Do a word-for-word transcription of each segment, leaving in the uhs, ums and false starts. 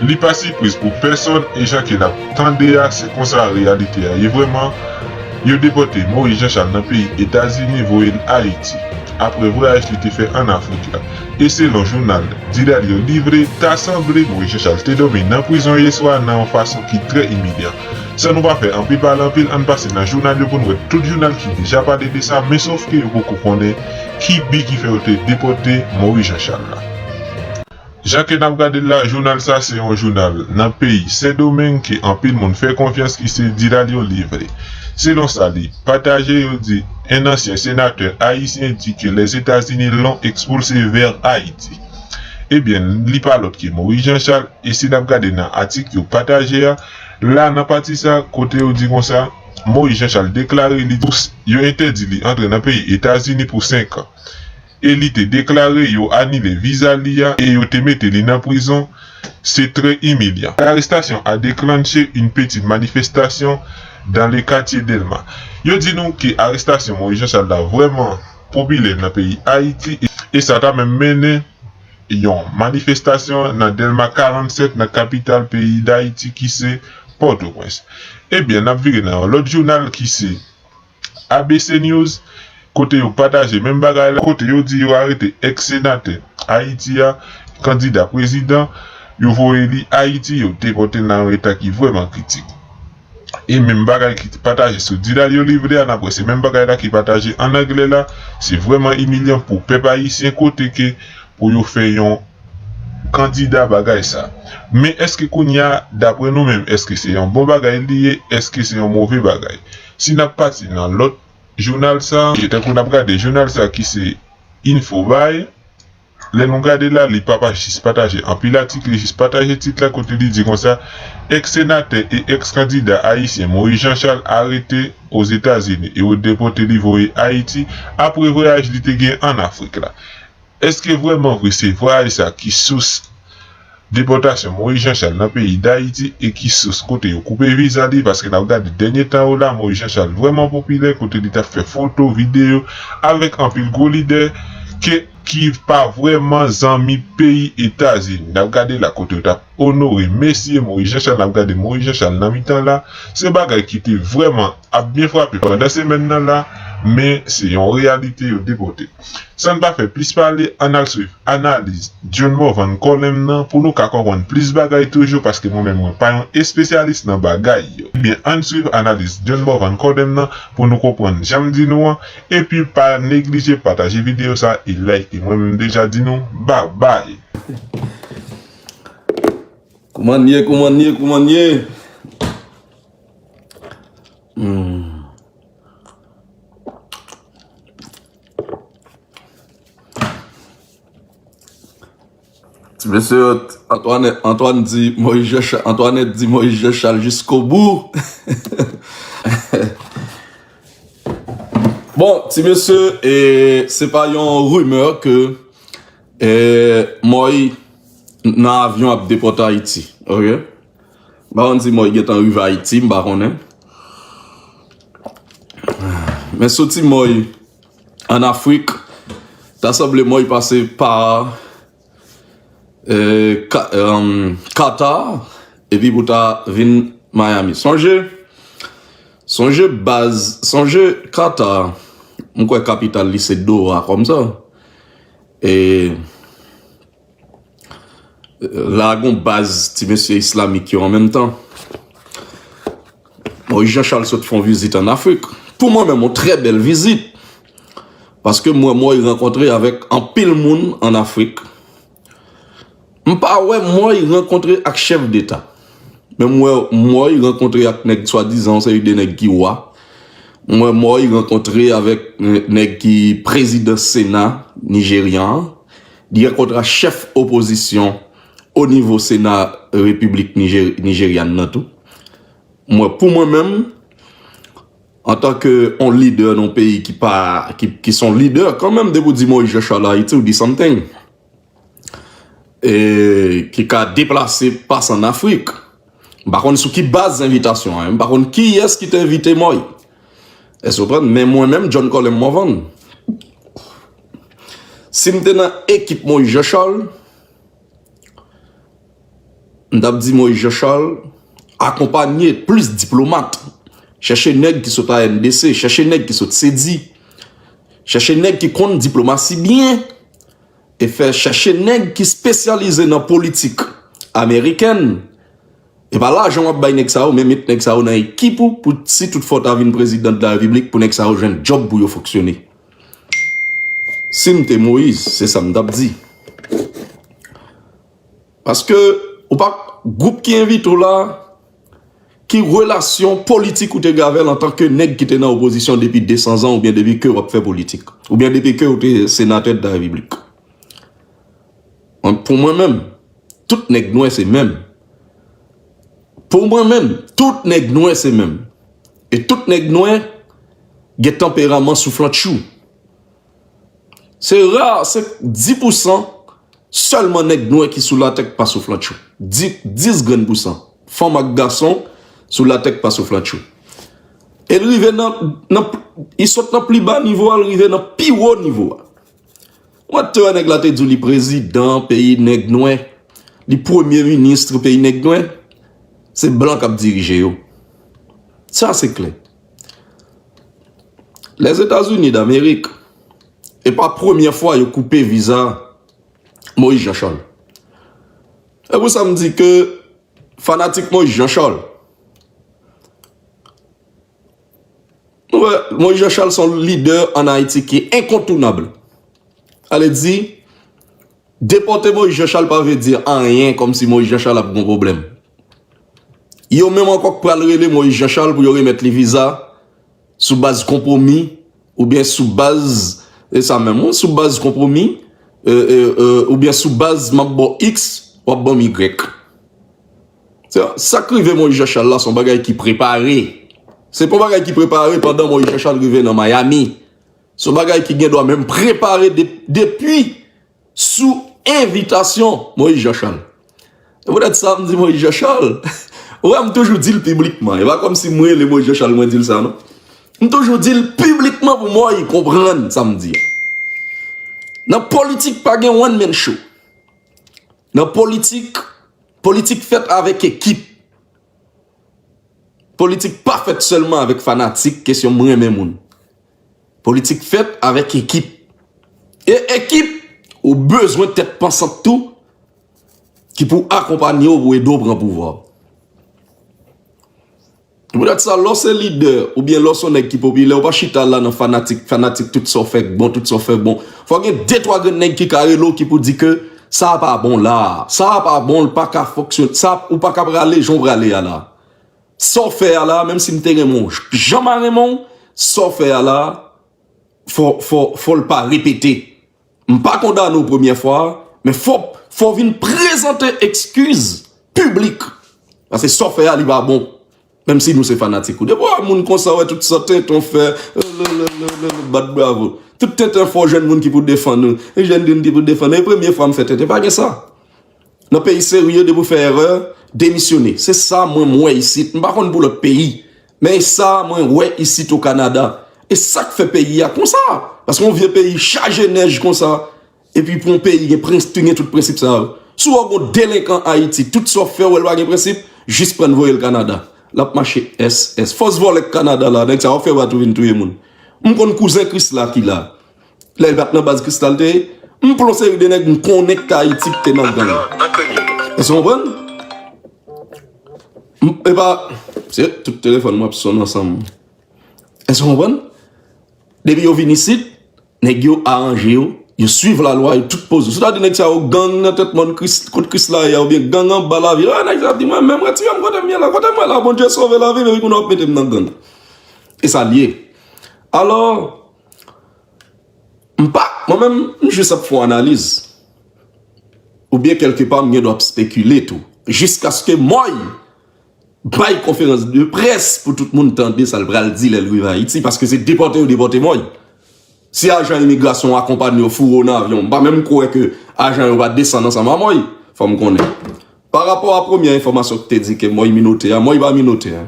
Li pa sipriz pou pèsonn e jan ke n ap tande a, se konsa reyalite a ye vrèman. Yo depòte Moïse Jean Charles nan peyi Etazini, voye l Ayiti. Apre vwayaj li te fè ann Afrik la. E selon jounal Didalio Livre, ta sanble Moïse Jean Charles te dòmi nan prizon yè swa nan yon fason ki trè imilyan. San nou pa fè anpil pale anpil, ann pase nan jounal yo pou n wè tout jounal ki deja pale de sa, men sòf ke yo poko konnen ki bi ki fè yo te depòte Moïse Jean Charles la. Jan ke n ap gade l la, jounal sa se yon jounal nan peyi Sendomeng ke anpil moun fè konfyans ki se Didalio Livre. Selon sa li pataje, yo di, en ansyen senatè ayisyen di ke Lèzetazini l'ont expulsé vers Haïti. Ebyen, li pa lòt ke Moïse Jean Charles, e si n ap gade nan atik yo pataje a, la nan pati sa, kote yo di konsa, Moïse Jean Charles deklare li, yo entèdi li antre nan peyi Etazini pou senk an. E li te deklare yo anile viza li a e yo te mete li nan prizon. Se trè imilyan. L'arrestation a déclenché une petite manifestation dans le quartier Dèlma. Yo di nou ke arestasyon Moïse Jean Charles la vrèman popilè nan peyi Ayiti e, e sa ta menm mennen yon manifestasyon nan Dèlma karannsèt nan kapital peyi Dayiti ki se Pòtoprens. Ebyen, n ap vire nan yon lòt jounal ki se A B C News, kote yo pataje menm bagay la, kote yo di yo arete èks senatè Ayiti a, kandida prezidan, yo voye li Ayiti, yo depòte l nan yon eta ki vrèman kritik. E menm bagay ki pataje sou Didalio Livre a, n ap wè se menm bagay la ki pataje ann anglè la, se vrèman imilyan pou pèp ayisyen kote ke pou yo fè yon kandida bagay sa. Men èske kounye a, dapre nou menm, èske se yon bon bagay li ye, èske se yon move bagay? Si n ap pati nan lòt jounal sa, e tankou n ap gade jounal sa ki se Infobay, lè nou gade la, li pa pa jis pataje anpil atik, li jis pataje tit la kote li di konsa, èks senatè e èks kandida ayisyen Moïse Jean Charles arete Ozetazini e yo depòte li voye Ayiti apre vwayaj li te gen ann Afrik la. Èske vrèman vre se vwayaj sa ki sous depòtasyon Moïse Jean Charles nan peyi Dayiti e ki sous kote yo koupe viza li, paske n ap gade dènye tan yo la, Moïse Jean Charles vrèman popilè, kote li t ap fè foto, videyo avèk anpil gwo lidè ke, ki pa vrèman zanmi peyi Etazini. N ap gade la kote yo t ap onore mesye Moïse Jean Charles, n ap gade Moïse Jean Charles nan mitan la. Se bagay ki te vrèman ap byen frape pandan semèn nan la, men se yon reyalite yo depòte. San n pa fè plis pale, ann al swiv analiz John Morvan Colem nan pou nou ka konprann plis bagay toujou, paske mwen menm mwen pa yon espesyalis nan bagay yo. Ebyen, ann swiv analiz John Morvan Colem nan pou nou konprann jan m di nou an, epi pa neglije pataje videyo sa e like. Mwen menm deja di nou, babay. Kouman n ye, kouman n ye, kouman n ye? Hmm. Ti mesye, Antoine, Antoine di Moïse Jean Cha-, Antoinette di Moïse Jean Charles jusqu'au bout. Bon, ti mesye, e, se pa yon rimè ke, e, Moïse nan avyon ap depòte Ayiti, ok? M pa konn si Moïse gentan rive Ayiti, m pa konnen. Men soti Moïse ann Afrik, ta sanble Moïse pase pa, e, Ka-, em, Qatar, epi pou ta vin Miami. Sonje, sonje baz, sonje Qatar, m kwè kapital li se Doha kòmsa. E la gon baz ti mesye islamik yo an menm tan. Moïse Jean Charles sot fè yon vizit ann Afrik. Pou mwen menm, yon trè bèl vizit. Paske mwen, Moïse rankontre avèk anpil moun ann Afrik. M pa wè Moïse rankontre ak chèf deta. Men m wè Moïse rankontre ak nèg swadizan yon seri de nèg ki wa. M wè Moïse rankontre avèk, eh, nèg ki prezidan Sena nijeryan an. Li rankontre ak chèf opozisyon o nivo Sena Repiblik Nijer-, Nijeryàn nan tou. Mwen, pou mwen menm, antanke yon lidè nan yon peyi ki pa, ki, ki se yon lidè kanmenm, depi w di Moïse Jean Charles Ayiti, w di something. E ki ka deplase pase ann Afrik. M pa konn sou ki baz envitasyon an, m pa konn kiyès ki te envite Moïse. Èske w konprann? Men mwen menm, John Colem Morvan, si m te nan ekip Moïse Jean Charles, M t ap di Moïse Jean Charles, akonpanye plis diplomat. Chèche nèg ki sot A N D C, chèche nèg ki sot sedi, chèche nèg ki konn diplomasi byen, e fè chèche nèg ki espesyalize nan politik amerikèn. E pa lajan w ap bay nèg sa yo, men met nèg sa yo nan ekip ou, pou si tout fwa w ta vin prezidan de la repiblik, pou nèg sa yo jwenn djòb pou yo fonksyone. Si m te Moïse, se sa m t ap di. Paske ou pa gwoup ki envite w la, ki relasyon politik ou te gen avè l antanke nèg ki te nan opozisyon depi de san zan, oubyen depi ke w ap fè politik, oubyen depi ke w te senatè de la repiblik. Mwen, pou mwen menm, tout nèg nwè se menm. Pou mwen menm, tout nèg nwè se menm. E tout nèg nwè gen tanperaman souflantchou. Se ra, se dis pousan sèlman nèg nwè ki sou latè k pa souflantchou. Dis, dis grenn pousan. Fanm ak gason sou latè k pa souflantchou. E l rive nan, nan, li sot nan pli ba nivo a, l rive nan pi wo nivo a. Mwen te wè nèg la te di w li prezidan peyi nèg nwè, li premye minis peyi nèg nwè. Se blan k ap dirije yo. Sa se klè. Lèzetazini Damerik, e pa premyè fwa yo koupe viza Moïse Jean Charles. E pou sa m di ke fanatik Moïse Jean Charles, nou wè, Moïse Jean Charles se yon lidè ann Ayiti ki enkontounab. Ale di, depòte Moïse Jean Charles pa vle di anyen kòmsi Moïse Jean Charles ap gon pwoblèm. Yo menm ankò k pral rele Moïse Jean Charles pou yo remèt li viza sou baz konpwomi, oubyen sou baz, e sa menm, wi, sou baz konpwomi, e, e, e, oubyen sou baz m ap ba w X, w ap ban m Y. Sa, sa k rive Moïse Jean Charles la, se yon bagay ki prepare. Se pa yon bagay ki prepare pandan Moïse Jean Charles rive nan Miami. Se yon bagay ki gen dwa menm prepare de, depi sou envitasyon Moïse Jean Charles. Se poutèt sa m di Moïse Jean Charles. Ou wè, m toujou di l piblikman. E pa kòmsi m rele Moïse Jean Charles, mwen di l sa, non. M toujou di l piblikman pou Moïse konprann sa m di a. Nan politik, pa gen one man show. Nan politik, politik fèt avèk ekip. Politik pa fèt sèlman avèk fanatik, kesyon m renmen moun. Politik fèt avèk ekip. E ekip, ou bezwen tèt pansant tou, ki pou akonpanye w, pou ede w pran pouvwa. Poutèt sa, lè w se lidè, oubyen lè w se yon nèg ki popilè, ou pa chita la nan fanatik, fanatik, tout sa w fè k bon, tout sa w fè k bon. Fò gen de twa grenn nèg ki ka rele w, ki pou di ke sa a pa bon la, sa a pa bon, l pa ka fonksyone, sa, ou pa ka prale jan w prale a la. Sa w fè a la, menm si m te renmen w, jan m a renmen w, sa w fè a la, fò, fò, fò l pa repete. M pa kondane w premyè fwa a, men fò, fò w vin prezante ekskiz piblik. Paske sa w fè a, li pa bon. Menm si nou se fanatik ou. Depi w wè moun konsa, w wè tout sa tenten w fè, lelelele, bat bravo. Tout tenten fò w jwenn moun ki pou defann ou. E jwenn moun ki pou defann ou. E premye fwa m fè tenten, pa gen sa. Nan peyi serye, depi w fè erè, demisyone. Se sa mwen m wè isit. M pa konn pou lòt peyi. Men e sa mwen wè isit o Kanada. E sa k fè peyi a konsa. Paske yon vye peyi chaje nèj konsa. Epi pou yon peyi gen prens-, gen tout prensip sa yo. Si w wè gon delenkan Ayiti, tout sa w fè, w wè l pa gen prensip, jis pran l voye l Kanada. L ap mache S S. Fòs vòlè k Kanada la, nèg sa yo fè w a tou vin touye moun. M konn kouzen Krisla ki la. Lè l pa t nan baz Krisla l te ye, m pran yon seri de nèg m konnen k Ayiti k te nan gang. Èske w konprann? M, e pa, se tout telefòn m ap sonnen ansanm. Èske w konprann? Depi yo vin isit, nèg yo aranje yo, yo swiv lalwa, yo tout poze. Sètadi nèg sa yo gang nan tèt mòn Kris, kot Krisla ye a, oubyen gang anba lavil. Ah, nèg sa ap di, mwen menm retire m kote m ye la, kote m ye la, Bondye sove lavi m, epi kounye a w ap mete m nan gang. E sa l ye. Alò, m pa, mwen menm, m jis ap fè yon analiz. Oubyen kèlkepa, m gen dwa ap spekile tou. Jiskaske Mòy bay konferans de près pou tout moun tande sa l pral di lè l rive Ayiti, paske se depòte yo depòte Mòy. Si ajan imigrasyon akonpanye yo, foure yo nan avyon, m pa menm kwè ke ajan yo pa desann ansanm a Mòy, fò m konnen. Pa rapò a premyè enfòmasyon ki te di ke Mòy minote a, Mòy pa minote a.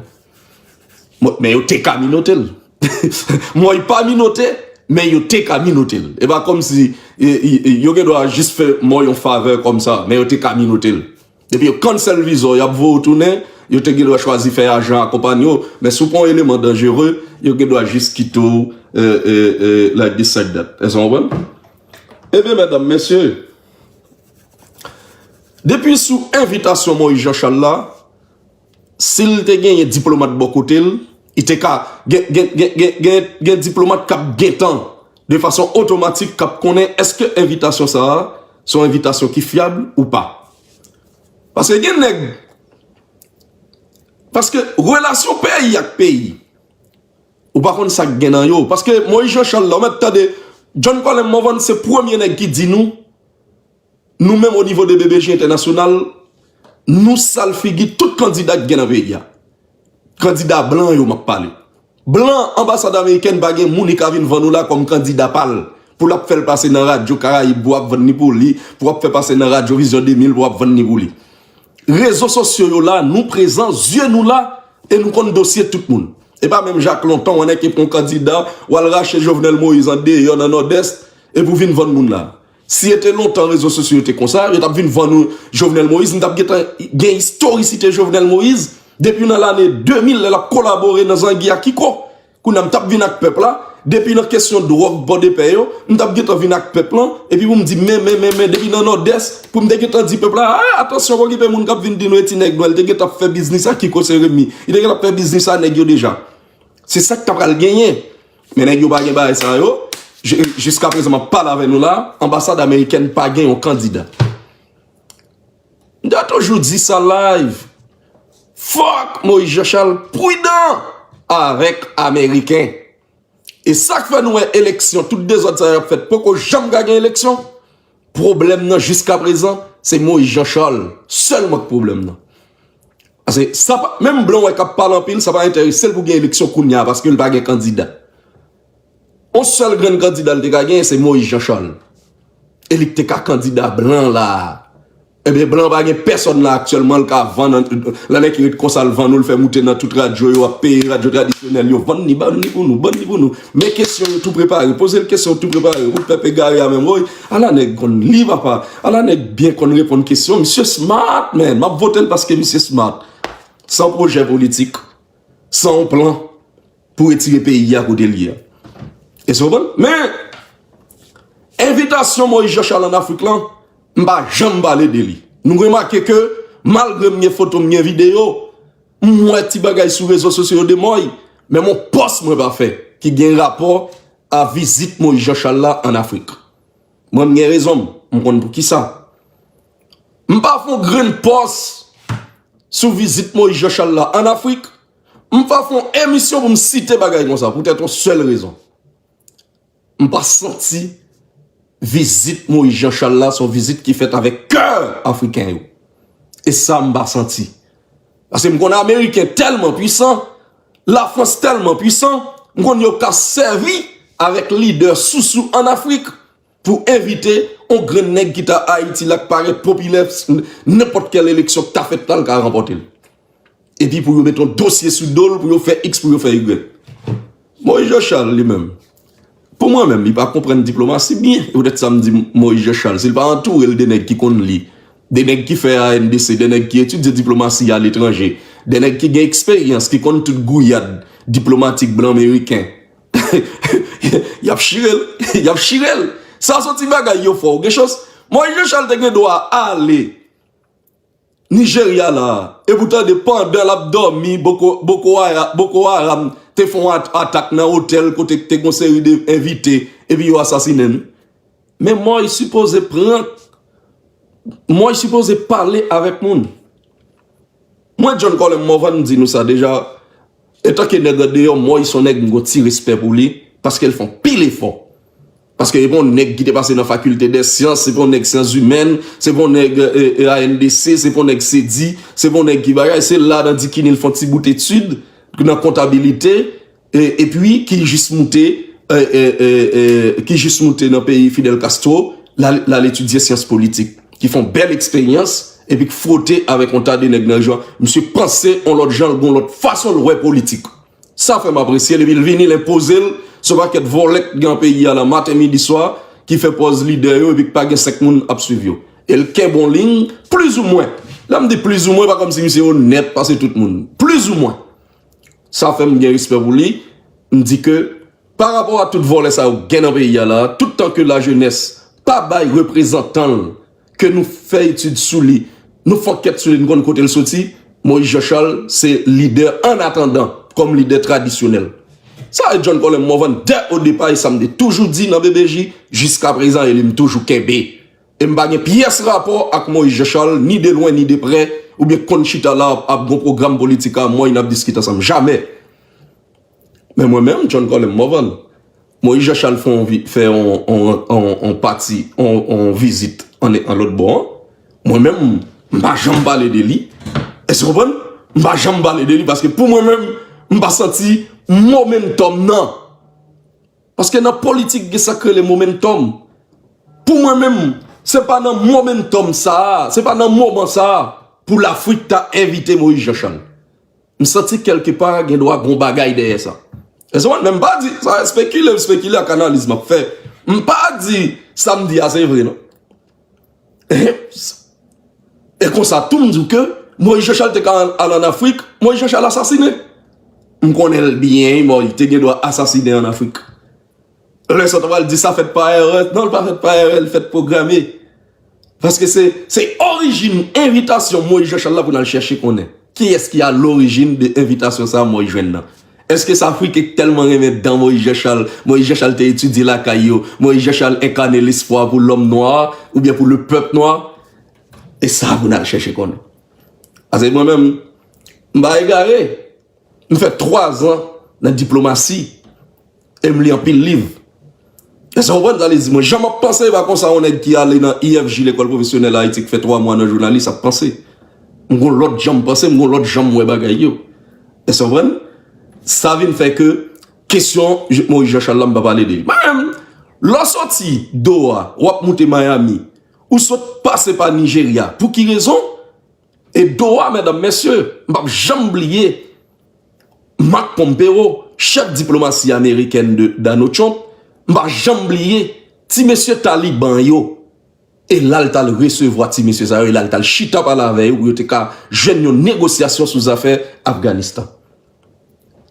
Mò-, men yo te ka minote l. Mòy pa minote, men yo te ka minote l. E pa kòmsi, e, e, e, yo gen dwa jis fè Mòy yon favè kòmsa, men yo te ka minote l. Depi yo cancel viza w, y ap voye w tounen, yo te gen dwa chwazi fè ajan akonpanye w, men si w pa yon eleman danjere, yo gen dwa jis kite w, e, e, e, like this, like that. Èske w konprann? Ebyen, medam, mesye, depi sou envitasyon Moïse Jean Charles la, si l te genyen diplomat bò kote l, li te ka gen, gen, gen, gen, gen, gen diplomat k ap gentan, de fason otomatik, k ap konnen èske envitasyon sa a se yon envitasyon ki fyab ou pa. Paske gen nèg, paske relasyon peyi ak peyi, ou pa konn sa k gen nan yo. Paske Moïse Jean Charles la, ou mèt tande, John Colem Morvan se premye nèg ki di nou, nou menm o nivo de B B J entènasyonal, nou sal figi tout kandida ki gen nan peyi a. Kandida blan yo, m ap pale. Blan, anbasad amerikèn pa gen moun li ka vin vann ou la kòm kandida pa l, pou l ap fè l pase nan Radyo Karayib, pou w ap vann li pou li, pou w ap fè pase nan Radyo Vizyon de mil, pou w ap vann li pou li. Rezo sosyo yo la, nou prezan, zye nou la, e nou konn dosye tout moun. E pa menm jan ak lontan, w wè nèg ki pran kandida, w al rache Jovenel Moïse andeyò nan Nòdès, epi w vin vann moun la. Si se te lontan rezo sosyo yo te konsa, yo t ap vin vann nou Jovenel Moïse, nou t ap gentan gen istorisite Jovenel Moïse, depi nan lane de mil, lè l ap kolabore nan zangi ak Kiko. Kounye a m t ap vin ak pèp la, depi nan kesyon dwòg Pòdepè yo, m t ap gentan vin ak pèp lan, epi pou m di, men, men, men, men, depi nan Nòdès, pou m te gentan di pèp la, a, atansyon, pa okipe moun k ap vin di nou e ti nèg nwa, li te gentan ap fè biznis ak Kiko Seremi, li te gentan ap fè biznis ak nèg yo deja. Se sa k ta pral genyen. Men nèg yo pa gen bagay sa yo. J-, jiskaprezan, m ap pale avè nou la, anbasad amerikèn pa gen yon kandida. M te toujou di sa live. Fòk Moïse Jean Charles pridan avèk Ameriken. E sa k fè nou wè eleksyon, tout dezòd sa yo ap fèt, poko janm ka gen eleksyon. Pwoblèm nan jiskaprezan, se Moïse Jean Charles sèlman k pwoblèm nan. Paske sa pa, menm blan w wè k ap pale anpil, sa pa enterese l pou gen eleksyon kounye a, paske l pa gen kandida. On sèl grenn kandida l te ka genyen, se Moïse Jean Charles. E li k te ka kandida blan la. Ebyen, blan pa gen pèsòn la aktyèlman, l ka vann, lè nèg ki ret konsa, l vann ou, l fè moute nan tout radyo yo, ap peye radyo tradisyonèl yo, vann li, bann li pou nou, bann li pou nou. Men kesyon yo tou prepare, poze l kesyon tou prepare, ou pèp egare a menm, woy, ala nèg konn li, papa, ala nèg byen konn reponn kesyon, misye smart, man, m ap vote l paske misye smart. San pwojè politik, san yon plan pou retire peyi a kote l ye a. Èske w konprann? Men, envitasyon Moïse Jean Charles ann Afrik lan, m pa janm pale de li. Nou remake ke, malgre m gen foto, m gen videyo, m wè ti bagay sou rezo sosyo yo de Moïse, men m on pòs mwen pa fè, ki gen rapò a vizit Moïse Jean Charles la ann Afrik. Mwen, m gen rezon m, m konn poukisa. M pa fè on grenn pòs sou vizit Moïse Jean Charles la ann Afrik. M pa fè on emisyon pou m site bagay konsa, poutèt on sèl rezon. M pa santi vizit Moïse Jean Charles la, se on vizit ki fèt avèk kè afriken yo. E sa, m pa santi. Paske m konn Ameriken tèlman pwisan, Lafrans tèlman pwisan, m konn yo ka sèvi avèk lidè sousou ann Afrik pou envite on grenn nèg ki ta Ayiti la, k parèt popilè, nenpòt kèl eleksyon k ta fèt la, l ka ranpòte l. Epi pou yo mete yon dosye sou do l, pou yo fè X, pou yo fè Y. Moïse Jean Charles, li menm, pou mwen menm, li pa konprann diplomasi byen. E poutèt sa m di Moïse Jean Charles, si l pa antoure l de nèg ki konn li, de nèg ki fè A N D C, de nèg ki etidye diplomasi aletranje, de nèg ki gen eksperyans, ki konn tout gouyad diplomatik blan meriken, y ap chire l. Y ap chire l. Sa se ti bagay yo fè w gen chans. Moïse Jean Charles te gen dwa ale Nijerya la, epi w tande pandan l ap dòmi, Boko, Boko Hara-, Boko Haram te fè yon at-, atak nan otèl kote te gen yon seri de envite, epi yo asasinen l. Men Moïse sipoze pran, Moïse sipoze pale avèk moun. Mwen, John Colem Morvan, m di nou sa deja, antanke nèg andeyò, Moïse se yon nèg m gen yon ti respè pou li, paske l fè yon pil efò. Paske se pa yon nèg ki te pase nan fakilte dè syans, se pa yon nèg syans imèn, se pa yon nèg, e, e, A N D C, se pa yon nèg sedi, se pa yon nèg ki bagay, se la nan Dikini l fè yon ti bout etid nan kontabilite, e, epi ki jis moute, e, e, e, e, ki jis moute nan peyi Fidel Castro, l al, l al etidye syans politik, ki fè yon bèl eksperyans, epi k fwote avèk yon ta de nèg nan rejon an. Misye panse yon lòt jan, l gen yon lòt fason l wè politik. Sa fè m apresye l, epi l vini, l enpoze l sou pakèt vòlè k gen nan peyi a la, maten, midi, swa, ki fè pòz lidè yo, epi k pa gen senk moun ap swiv yo. E l kenbe yon liy, plizoumwen, Lè m di plizoumwen, pa kòmsi misye onèt pase tout moun. Plizoumwen. Sa fè m gen respè pou li. M di ke, pa rapò a tout vòlè sa yo gen nan peyi a la, tout tan ke lajenès pa bay reprezantan l, ke nou fè etid sou li, nou fè ankèt sou li, nou konn kote l soti, Moïse Jean Charles se lidè an atandan, kòm lidè tradisyonèl. Sa e John Colem Morvan, dè o depa, e sa m te toujou di nan B B J, jiska prezan, e li m toujou kenbe. E m pa gen pyès rapò ak Moïse Jean Charles, ni de lwen, ni de prè, oubyen konn chita la ap, ap gon pwogram politik a, mwen, n ap diskite ansanm. Jamè. Men mwen menm, John Colem Morvan, Moïse Jean Charles fè on vi-, fè on, on, on, on pati, on, on vizit an, an lòt bò an. Mwen menm, m pa janm pale de li. Èske w konprann? M pa janm pale de li paske pou mwen menm, m pa santi momentum nan. Paske nan politik gen sa k rele momentum. Pou mwen menm, se pa nan momentum sa a, se pa nan moman sa a pou Lafrik ta envite Moïse Jean Charles. M santi kèlke pa gen dwa gon bagay dèyè sa. Èske w konprann? Men m pa di, sa e spekile, m spekile ak analiz m ap fè. M pa di sa m di a se vre non. E konsa tou m di w ke Moïse Jean Charles te ka al, al ann Afrik, Moïse Jean Charles asasinen. M konnen l byen, wi, bon, li te gen dwa asasinen ann Afrik. Lè sa w ta pral di sa fèt pa erè, non, l pa fèt pa erè, l fèt pwograme. Paske se, se orijin envitasyon Moïse Jean Charles la pou n al chèche konnen. Kiyès ki a lorijin de envitasyon sa a Moïse jwenn nan? Èske se Afriken ki tèlman renmen dan Moïse Jean Charles, Moïse Jean Charles te etidye lakay yo, Moïse Jean Charles enkane lespwa pou lòm nwa, oubyen pou le pèp nwa? E sa pou n al chèche konnen. Paske mwen menm, m pa egare. M fè twa zan nan diplomasi e m li anpil liv. Èske w konprann sa li di mwen? Jan m ap panse, e pa konsa yon nèg ki ale nan I F J, Lekòl Pwofesyonèl Ayiti, ki fè twa mwa nan jounalis ap panse. M gon lòt jan m panse, m gon lòt jan m wè bagay yo. Èske w konprann? Sa vin fè ke kesyon Moïse Jean Charles la, m pa pale de li. Mwen menm, lè w soti Doha, w ap moute Miami, ou sot pase pa Nijerya. Pou ki rezon? E Doha, medam, mesye, m p ap janm bliye Marc Pompeo, chèf diplomasi amerikèn de Donald Trump, m p ap janm bliye ti mesye Taliban yo. E la l t al resevwa ti mesye sa yo, e la l t al chita pale avè yo pou yo te ka jwenn yon negosyasyon sou zafè Afganistan.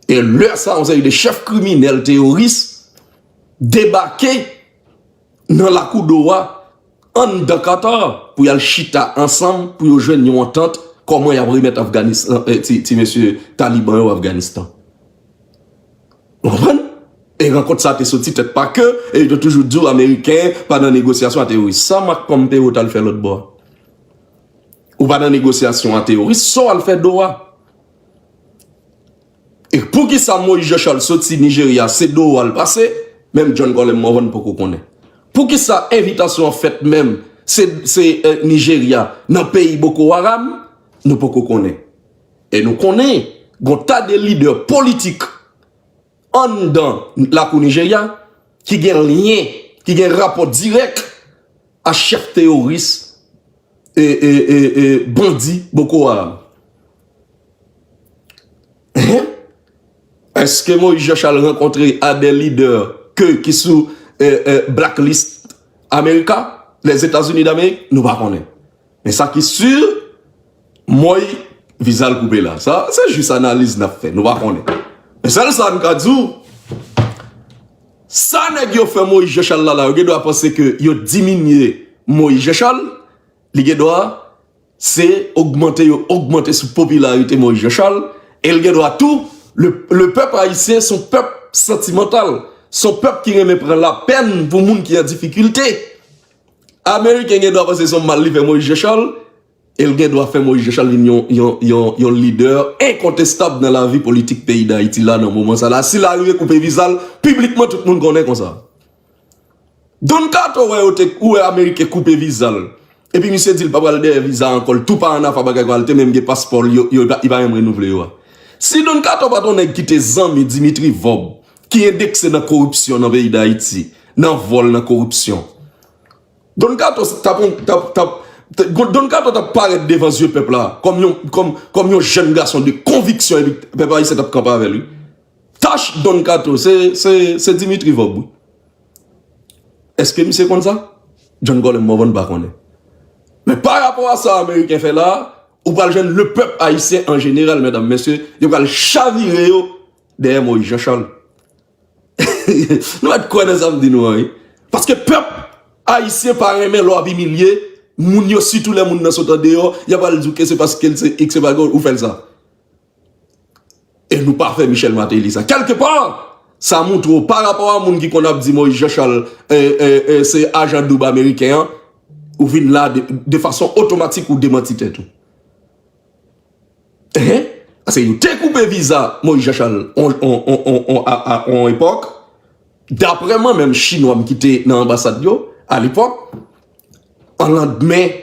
E lè sa, yon seri de chèf kriminèl teyoris debake nan lakou Doha, anndan Qatar, pou y al chita ansanm, pou yo jwenn yon antant, kòman y ap remèt Afganistan, eh, ti, ti mesye Taliban yo Afganistan. Ou konprann? E rankont sa te soti tèt pa ke, e yo te toujou di w Ameriken pa nan negosyasyon a teyoris. Sa Marc Pompeo t al fè lòt bò a? Ou pa nan negosyasyon a teyoris, sa w al fè Doha? E poukisa Moïse Jean Charles soti Nijerya, se Doha l pase, menm John Colem Morvan poko konnen? Poukisa envitasyon an fèt menm, se, se, eh, Nijerya, nan peyi Boko Haram, nou poko konnen? E nou konnen, gon ta de lidè politik anndan lakou Nijerya ki gen lyen, ki gen rapò dirèk a chèf teyoris, e, e, e, e, bandi Boko Haram. Hein? Èske Moïse Jean Charles rankontre a de lidè ke ki sou, e, e, blacklist Amerika, Lèzetazini Damerik? Nou pa konnen. Men sa ki si, Moy, viza l koupe la. Sa, se jis analiz n ap fè. Nou pa konnen. Men sèl sa n ka di w, sa nèg yo fè Moïse Jean Charles la, la, yo gen dwa panse ke yo diminye Moïse Jean Charles, li gen dwa se ogmante yo ogmante sou popilarite Moïse Jean Charles, e l gen dwa tou, le, le pèp ayisyen se yon pèp santimantal, se yon pèp ki renmen pran lapèn pou moun ki an difikilte. Ameriken gen dwa panse se yon mal li fè Moïse Jean Charles, e l gen dwa fè Moïse Jean Charles vin yon, yon, yon, yon lidè enkontestab nan lavi politik peyi Dayiti la nan moman sa la. Si l arive koupe viza l, piblikman tout moun konnen konsa. Don Kato wè yo te, ou wè Ameriken koupe viza l. Epi misye di l pa pral dèyè viza ankò, l tou pa ann afè bagay konsa, l te menm gen paspò l, yo, yo, li pa menm renouvle yo a. Si Don Kato pa t yon nèg ki te zanmi Dimitri Vorbe, ki endekse nan koripsyon nan peyi Dayiti, nan vòl, nan koripsyon, Don Kato t ap, t ap, t ap, t-, Don Kato t ap parèt devan zye pèp la kòm yon, kòm, kòm yon jèn gason de konviksyon epi pèp ayisyen t ap kanpe avè l, wi. Tach Don Kato, se, se, se Dimitri Vorbe, wi. Èske misye konn sa? John Colem Morvan pa konnen. Men pa rapò a sa Ameriken fè la, ou pral jwenn lepèp ayisyen an jeneral, medam, mesye, yo pral chavire yo dèyè Moyiz Jan Chal. Nou mèt kwè nan sa m di nou an, wi. Paske pèp ayisyen pa renmen lè w ap imilye moun yo, sitou lè moun nan sot andeyò, y ap al di w ke se paske l se X, se paske ou fè l sa. E nou pa fè Michel Martelly sa. Kèlkepa, sa montre w parapò a moun ki konn ap di Moyiz Jan Chal, e, e, e, se ajan doub ameriken an, ou vin la de, de fason otomatik ou demanti tèt ou. Hein? Paske yo te koupe viza Moyiz Jan Chal on, on, on, on, on, a, a, on epòk. Daprè mwen menm, chinwa m ki te nan anbasad yo, alepòk, an landmen,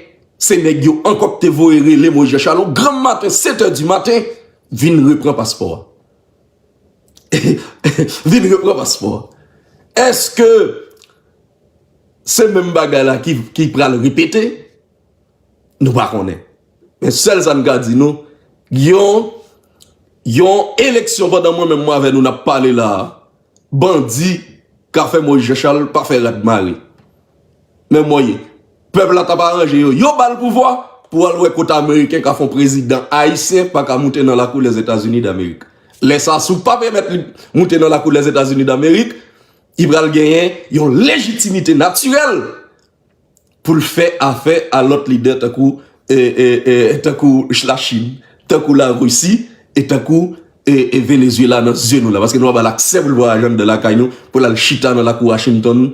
se nèg yo ankò ki te voye rele Moyiz Jan Chal, granm maten, sèt è di maten, vin repran paspò a. Vin repran paspò a. Èske se menm bagay la ki, ki pral repete? Nou pa konnen. Men sèl sa n ka di nou, yon, yon eleksyon pandan mwen menm mwen avè nou n ap pale la a, bandi ka fè Moyiz Jan Chal pa fè rad mare. Men mwen ye. Pèp la t ap aranje yo, yo ba l pouvwa pou al wè kote ameriken ka fè yon prezidan ayisyen pa ka moute nan lakou Lèzetazini Damerik. Lè sa, si w pa pèmèt li moute nan lakou Lèzetazini Damerik, li pral genyen yon lejitimite natirèl pou l fè afè a lòt lidè tankou, e, e, e, tankou Lachin, tankou Larisi, e tankou, e, e, Venezuela nan zye nou la. Paske nou ap ba l aksè pou l voye ajanda lakay nou, pou l al chita nan lakou Washington,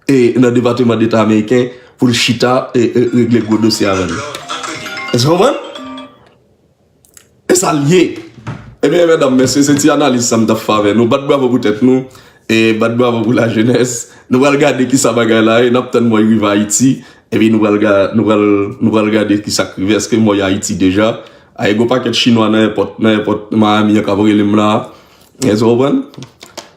e nan Depatman Deta ameriken, pou l chita e, e regle gwo dosye avè nou. Èske w konprann? E sa l ye. Ebyen, medam, mesye, se ti analiz sa m t ap fè avè nou. Bat bravo pou tèt nou. E bat bravo pou lajenès. Nou pral gade kisa bagay la ye. N ap tann Moy rive Ayiti. Epi nou pral, ga- nou pral, nou pral gade kisa k rive. Èske Moy Ayiti deja? A, e gwo pakèt chinwa nan èpòt, nan èpòt Miami an k ap rele m la. Èske w konprann?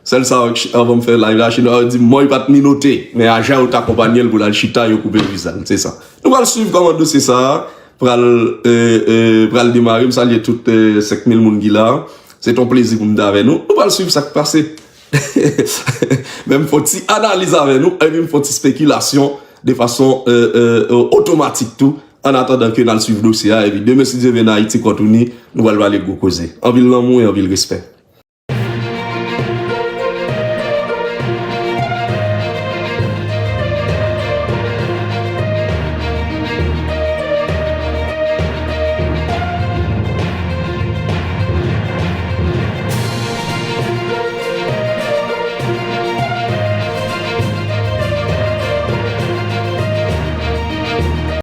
Sèl sa, anvan m fè live la, chinwa yo di Moy pa t ni note. Men ajan yo t akonpanye l pou l al chita, yo koupe viza l. Se sa. Nou pral swiv kòman dosye sa a pral, e, e, pral demare. M salye tout, e, senk mil moun ki la. Se t on plezi pou m t avè nou. Nou pral swiv sa k pase. Men m fè on ti analiz avè nou, epi m fè on ti spekilasyon de fason, e, e, e, otomatik tou, an atandan ke n al swiv dosye a. Epi demen, si Dye vle, nan Ayiti Kont Ini, nou pral pale gwo koze. Anpil lanmou e anpil respè.